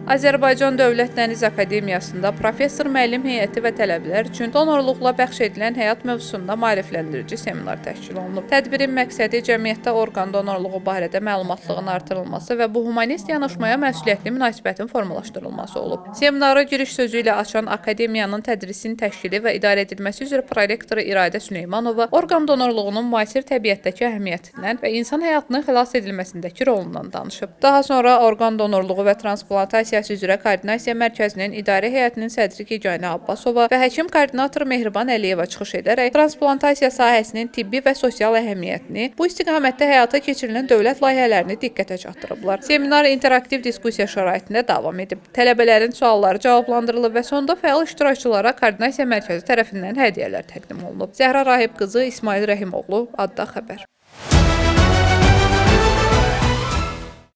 Azərbaycan Dövlət Dəniz Akademiyasında professor müəllim heyəti və tələbələr üçün donorluqla bəxş edilən həyat mövzusunda maarifləndirici seminar təşkil olunub. Tədbirin məqsədi cəmiyyətdə orqan donorluğu barədə məlumatlığın artırılması və bu humanist yanaşmaya məsuliyyətli münasibətin formalaşdırılması olub. Seminarı giriş sözü ilə açan akademiyanın tədrisin təşkili və idarə edilməsi üzrə prorektoru İradə Süleymanova orqan donorluğunun müasir təbiətdəki əhəmiyyətindən və insan həyatının xilas edilməsindəki rolundan danışıb. Daha sonra orqan donorluğu və transplantasiyası üzrə Koordinasiya Mərkəzinin idarə heyətinin sədri Yeganə Abbasova və həkim koordinatoru Mehriban Əliyeva çıxış edərək transplantasiya sahəsinin tibbi və sosial əhəmiyyətini, bu istiqamətdə həyata keçirilən dövlət layihələrini diqqətə çatdırıblar. Seminar interaktiv diskussiya şəraitində davam edib. Tələbələrin sualları cavablandırılıb və sonda fəal iştirakçılara Koordinasiya Mərkəzi tərəfindən hədiyyələr təqdim olunub. Zəhra Rahib qızı, İsmail Rəhimoğlu, Adda xəbər.